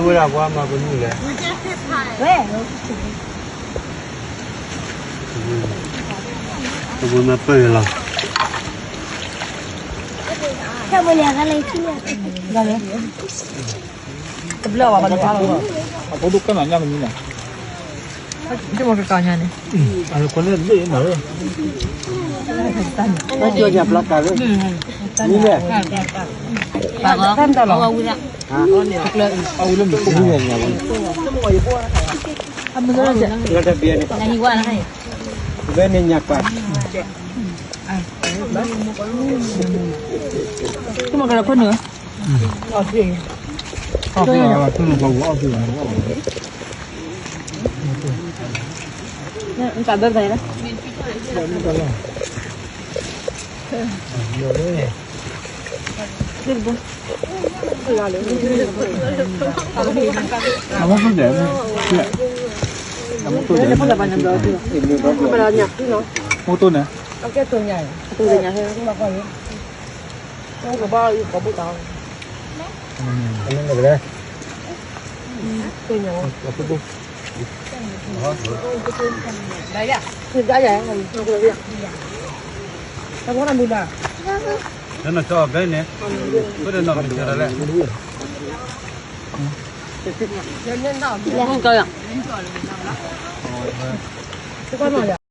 ဝဲဒၣ်ပှၤမၤကနူၢ်လဲၣ်. တဘိနၢ်ပၢၢ်လီၤ. တဘျီဘၣ်ဘၣ်တဘျီလီၤ. အဖိဒိၣ်ကနၣ်ညါမနုၤလဲၣ်. ဒိၣ်မးကကီညါန့ၣ်. အကီလၢဘ့ၣ်မးလၢ. ဘၣ်ကီညါပျီကါလၢ. မနုၤလဲၣ်. ပှၤတၢ်တၢ်လီၤ. အဝံလၢမုၢ်ဖိညါဘၣ်. အမုၢ်လၢညါဘၣ်. ဝဲန့ၣ်ညါကွၢ်. ကမၤကလီၤခိၣ်နုာ်. အမ့ၢ်ဒဲး, မ့ၢ်တိၢ်န့ၣ်, နကၠီဘဲန့ၣ်, ဘဲန့ၣ်နီၢ်ကစၢ်ဒၣ်လဲၣ်.